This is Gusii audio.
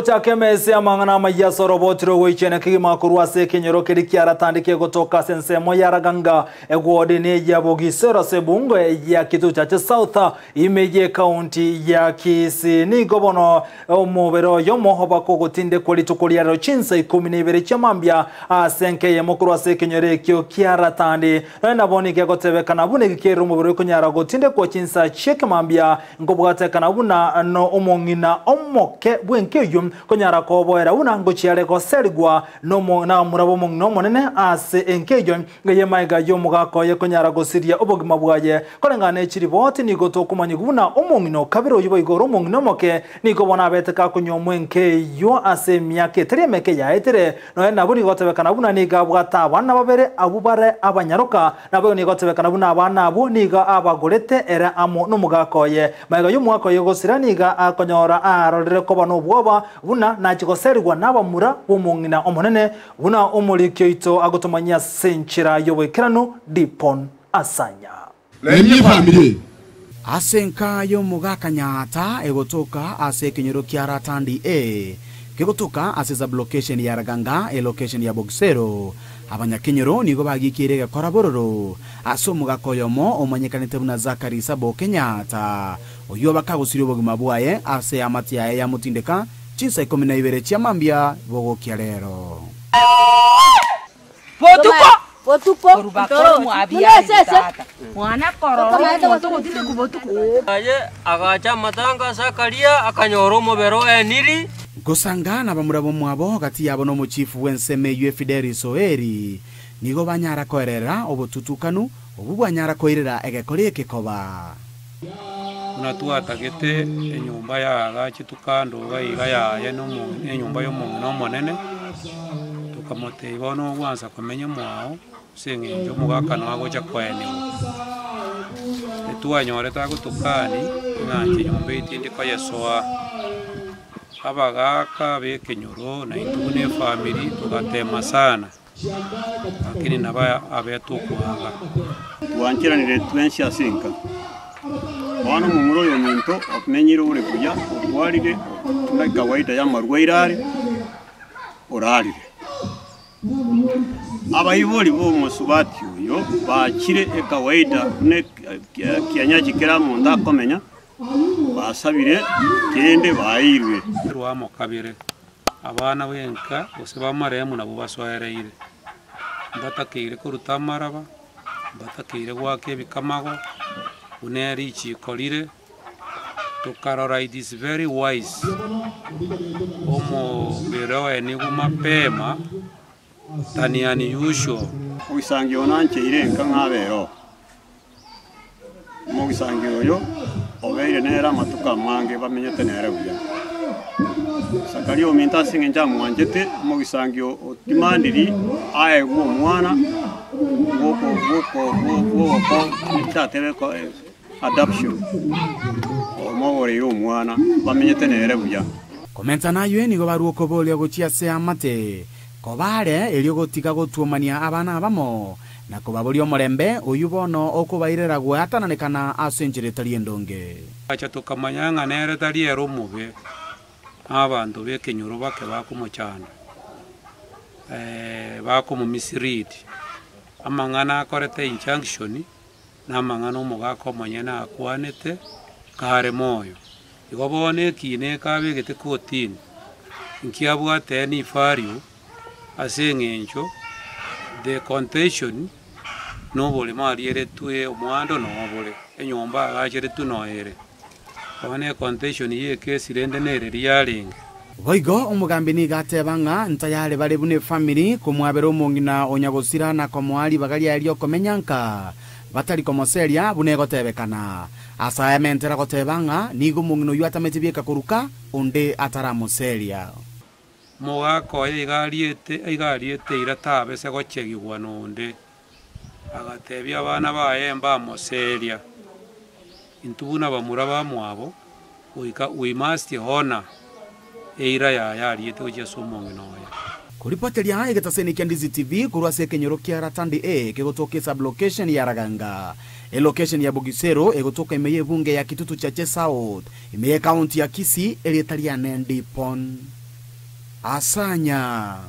Gochaka emesa y'amang'ana amayia ase oroboti rogoichania kegima korwa ase ekenyoro keria kiaratandeke gotoka ase ensemo ya Raganga, egwodi neya Bogisero ase ebungo ya Kitutu Chache South ime y'ekaunti ya Kisii. Nigo bono omobere oyomo bakogotindekwa rituko ria rero chinsa ikomi na ibere chia mambia ase enka eyemo korwa ase ekenyoro ekio kiaratandi. Nonya nabo nigo egotebekana buna eki kerire omobere okonyara gotindekwa chinsa chi'ekemambia Nkobwatekana buna nomong'ina omoke bw'enka eyio, konyara koboera buna ngochia are goserigwa nabamura b'omong'ina omonene ase enka eyio, eye magega y'omogaka oye konyara gosiria obogima bwaye. Koreng'ana ne chiriboti nigo tokomanyigwa buna omong'ina o kabere oyio boigo ore omong'ina omoke, nigo bono abete gakonyuomwa enka eyio ase emiaka etari emeke yaetire. Nonya nabwo nigo gotebekana buna nigo abwate abana babere abwo bare abanyaroka, Naboigo nigo gotebekana buna abana abwo nigo abagorete ere amo nomogaka oye. Magega y'omwaka oye gosira nigo akonyora aarorire koba nobwoba, buna nachie goserigwa nabamura b'omong'ina omonene, buna omoriki oito agotomanyia ase enchera y'oboikeranu Dipon Asanya. Remia efamiri eye. Ase enka y'omogaka Nyaata egotoka ase ekenyoro kia Ratandi A, kegotoka ase sublocation ya Raganga elocation ya Bogisero, Abanyakenyoro nigo bagiikeire egekora bororo ase omogaka oyomo omanyekanete buna Zachary Sabo Kenyatta, oyio bakagosiria obogima bwaye ase eamate yaye yamotindeka chinsa ikomi na ibere chia mambia bogokia rero. Botuko! Botuko, Korwa bakore mwabiarire tata. Mwana korora omonto ogotindekwa botuko. Aye agacha amatanga ase akaria, akanyora omobere o Eniri. Gosanga nabamura bomwabo gati yabo nomochifu bw'ensemo eyio Fidelis Oeri, nigo banyara koerera obotutukanu obwo bwanyara koirera egekori eke koba. Buna twatagete enyomba yaagachetwe kando iga iga yaye nenyomba y'omong'ina omonene, tokamotebia bono ogwansa komenya mwao ase eng'encho omogaka noo agocha koeniwa. Etwanyorete agotokani ng'a inche nyomba eye tindi koyesoa. Abagaka ba ekenyoro na intwe buna efamiri togatema sana, lakini nabo abete okoanga. Twancheranire twensi ase enka. Bono omomura oyo ominto omenyire ore buya, otwarire buna ekawaida y'amarwaire are, orarire. Abaibori b'omosubati oyo bachire ekawaida buna ekianyachi kera omonto akomenya, basabire kende baeirwe. Rwamo kabere, abana b'enka gose b'amaremu nabwo basoereire, mbatakeire koruta amaraba, mbatakeire goaka ebikamago, buna ere richiko rire, tokarora it is very wise omobere oye nigo mapema than unusual. Ogisangio nancheire enka ng'a abe oo. Omogisangio oyo obeire nere amatuko amange bamenyete nere buya. Zakaria ominto ase engencho amwanchete, omogisangio otimandiri aegwe omwana bw'oko bw'oko bw'ogoko ntatebe ko adoption, omogoreire omwana bamenyete nere buya. Komenta naywe nigo barua okoboria gochia ase amate, Kobare erio gotiga gotuomania abana abamo, na kobaboria omorembe, oyio bono okobairera gweatananekana ase enchera etari endonge. Acha tokamanya ng'a nere tari ere omobe, na abanto b'ekenyoro bake bakomochanda, bakomomislead. Amang'ana akorete injunction, na amang'ana omogaka omonyene akwanete kare moyo. Igo bono ekiina eke abegete kotini, nkiabwate any value ase eng'encho the contention na oboremo arieretwe omwando noo bore, enyomba agacheretwe noo ere. Bono econtention ya ekesi rende nere riria yarenge. Boigo omogambi nigo ateba ng'a ntayare bare buna efamiri komwabera omong'ina o nyagosira na komoa ribaga riaye ri'okomenya nka batari komoseria buna egotebekana. Ase aya mentera goteba ng'a nigo omong'ina oyio atamete bieka koruka onde ataramoseria. Omogaka oye iga ariete iga ariete eira tabese gochegigwa nonde. Agatebia abana baye mbamoseria. Intwe buna bamura bamwabo, goika we must honour eira yaye ariete gochia ase omong'ina oye. Koripoteria egetaseni kia Ndizi TV korwa ase ekenyoro kia Ratandi A kegotoka esub-location ya Raganga, elocation ya Bugisero egotoka ime y'ebunge ya Kitutu Chache South, ime y'ecounty ya Kisii, erieta riane Ndipon. Asanya.